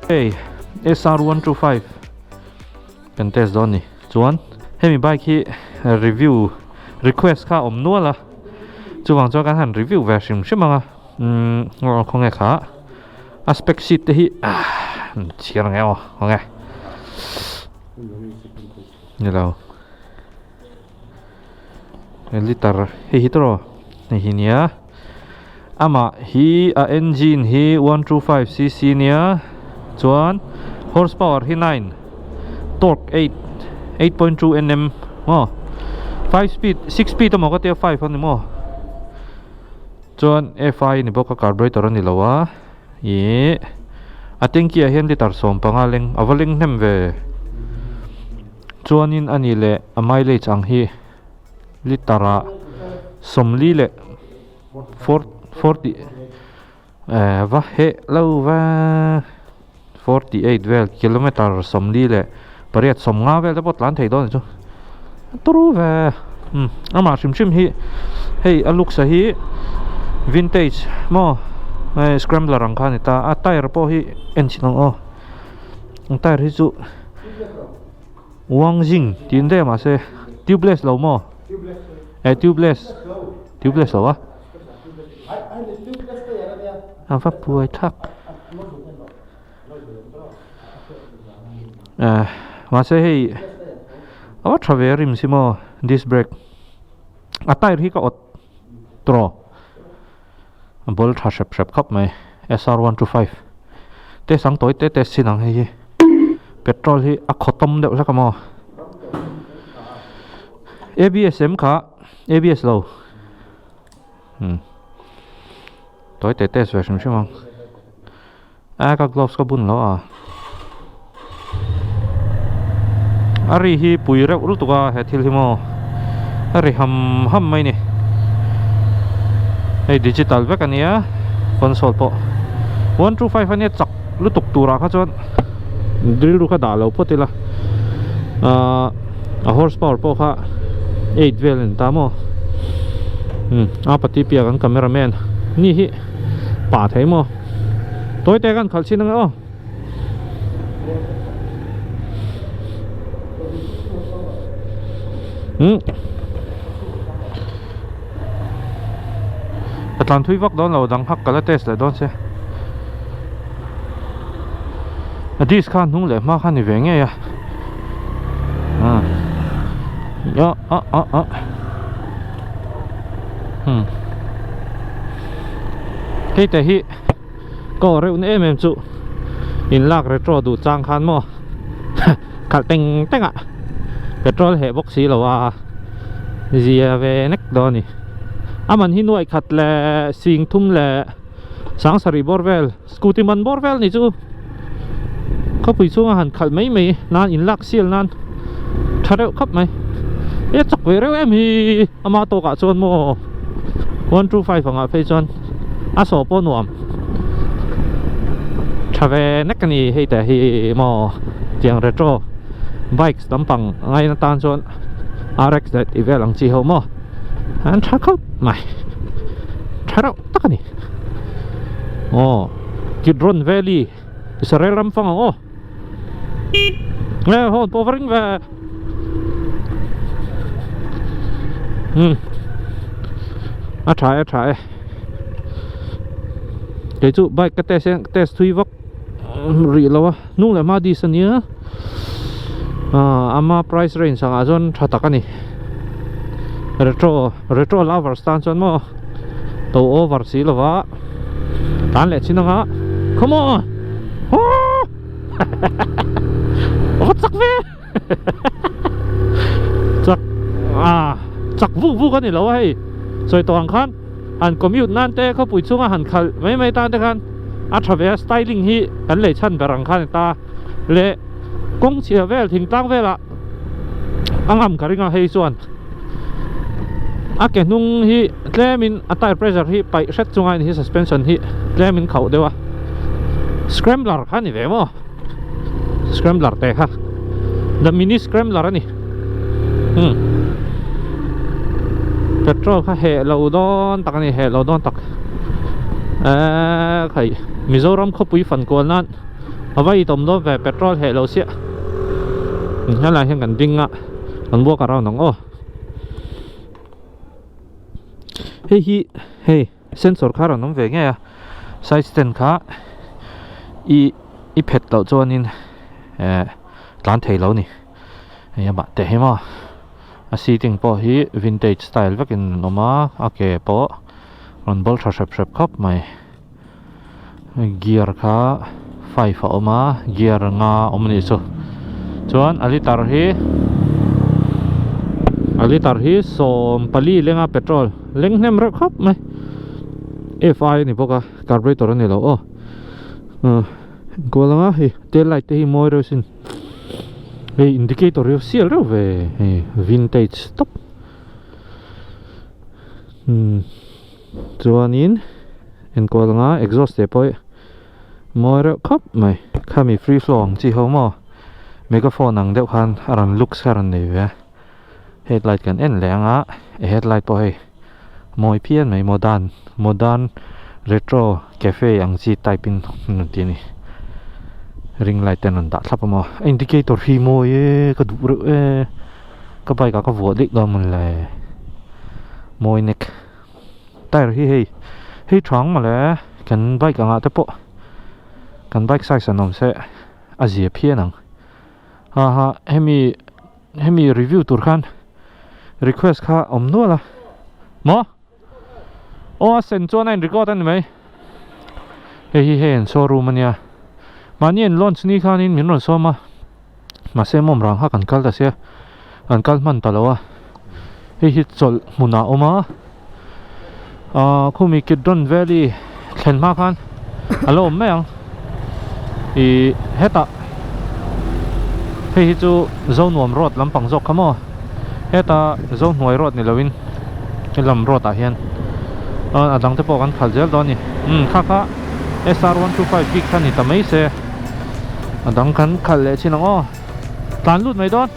Hei SR 125 kan test dawn ni chuan hemi bike hi review request kha awm nual a chuvang chuan kan han review ve hrim hrim ang a umm aw khawnge kha a spec sheet te hi chhiar ang e aw khawnge ni lo liter hei hi tawh hei hi nia amah hi a engine hi 125 cc nia chuan horsepower hi 9 torque 8 8.2 nm maw 5 speed 6 speed emaw ka tia 5 a ni maw chuan fi ni bawk a carburetor a ni lo a ih a tanky ah hian liter 15 leng a va leng hnem ve. Chuanin a ni leh a mileage ang hi liter ah 40 leh 40 eh va heh lo va 48 vel kilometer 40 leh pariat 50 vel te pawh tlan thei dawn a ni chu turu ve umm amah hrim hrim hi hei a looks a hi vintage maw hei scrambler ang kha a ni ta a tyre pawh hi en chhin ang aw. Ang tyre hi chu Wangzing tih daih mahse tubeless lo maw eh tubeless tubeless lo a a va buai thak eh mahse hei a va tha ve rim si maw disc brake a tyre hi ka awt tawh. A ball tha hrep hrep khawp mai SR 125 test ang tawi te test chin ang hei hi petrol hi a khaw tawm deuh hlek a maw ABS em kha ABS lo umm tawi te test ve hrim hrim ang a ka gloves ka bun lo a a ri hi pui reuh lutuk a he thil hi maw a ri ham ham mai ni hei digital vek a nia console pawh 125 a nia chak lutuk turah kha chuan rilru kha dah lo phawt ila ahh a horse power pawh kha 8 vel a ni ta maw umm a pati piah kan camera man ni hi pah thei maw. Tawi te kan khalh chin ang e aw. Hmm. Ka tlan thui vak dawn lo dang hak ka la test leh dawn che. A disc kha hnung leh hma kha ni ve ngei a. Ah. Ya a a a. Hmm. Hei te hi ka aw reuh na em em chu in lak retro duh chang khan maw khalh teng teng ah petrol heh bawk si lo a zia ve nek dawn a ni a man hi nuaih khat leh sing thum leh sang sarih bawr vel scooty man bawr vel ni chu khawpui chhunga han khalh mai mai nan in lak sial nan tha reuh khawp mai e chak ve reuh em hi ama tawkah chuan maw 125 angah phei chuan a saw pawh nuam tha ve nek a ni hei te hi maw tiang retro bikes lampang ngaina tan chuan RX leh tih vel ang chi ho maw an tha khawp mai tha reuh tak a ni. Aw Kidron Valley Israel ram fang ang aw Nge hawn pawh va ring ve Hmm A tha e a tha e Kei chu bike ka test hian test thui vak rih lo a hnung leh hma dis ania ah ama price range angah chuan tha tak a ni retro retro lovers tan chuan maw. To over si lova tan leh chin anga come on oh va chak ve chak ah chak vuk vuk ani lo a hei sawi tawh ang khan han commute nan te khawpui chhunga han khalh mai mai tan te khan a tha ve a styling hi kan lei chhan ber ang khan a ni ta leh kawng chhia vel thingtlang velah a ngam ka ring a hei chuan. A ke hnung hi tlemin a tire pressure hi paih hret chunga in hi suspension hi tlemin khauh deuh a scrambler kha ni ve maw scrambler te kha the mini scrambler a ni hmm petrol kha heh lo dawn tak a ni heh lo dawn tak eh khai Mizoram khawpui fan kual nan. A va itawm dawn ve petrol heh lo siah. Helai hian kan ding a kan walk around ang aw. Hei hi hei sensor kha rawn awm ve ngei a side stand kha i i phet loh chuanin eh tlan thei lo a ni hei amah teh hi maw a seating pawh hi vintage style vekin an awm a a ke pawh rawn bawl tha hrep hrep khawp mai gear kha five a awm a gear nga a awm a nih chu chuan a liter hi a liter hi 14 lenga petrol leng hnem reuh khawp mai F_I a ni bawk a carburetor a ni lo aw kual anga hei tail light te hi mawi reuh sin hei indicator hi sial reuh ve hei vintage tawp umm. Chuanin enkawl anga exhaust te pawh hi mawi reuh khawp mai khami free flow ang chi ho maw megaphone ang deuh khan a rawn looks kha a rawn nei ve a headlight kan en leh anga headlight pawh hei mawi phian mai modern modern retro cafe ang chi type in an rawn ti a ni ring light te an rawn dah thlap a maw a indicator hi mawi e ka duh reuh e ka bike ah ka vuah daih dawn mawle mawi nek. Tyre hi hei hei thang mawle kan bike angah te pawh kan bike size an awm se a zia phian ang ha ha hemi hemi review tur khan request kha awm nual a maw aw a sen chuan a in record a ni mai hei hi hei an showroom ania mahni an launch ni khanin min rawn sawm a. Mahse mawm rang kha kan kal ta sia kan kal hman ta lo a hei hi chawlh hmunah a awm a ahh khumi Kidron Valley thlen hma khan a lo awm mai ang ih hetah hei hi chu Zonuam road lampang zawk kha maw heta Zohnuai road ni lovin helam road ah hian a dang te pawh kan khalh zel dawn a ni umm kha kha S_R 125 bik kha ni ta mai se. A dang kan khalh leh chin ang aw tlan lut mai dawn.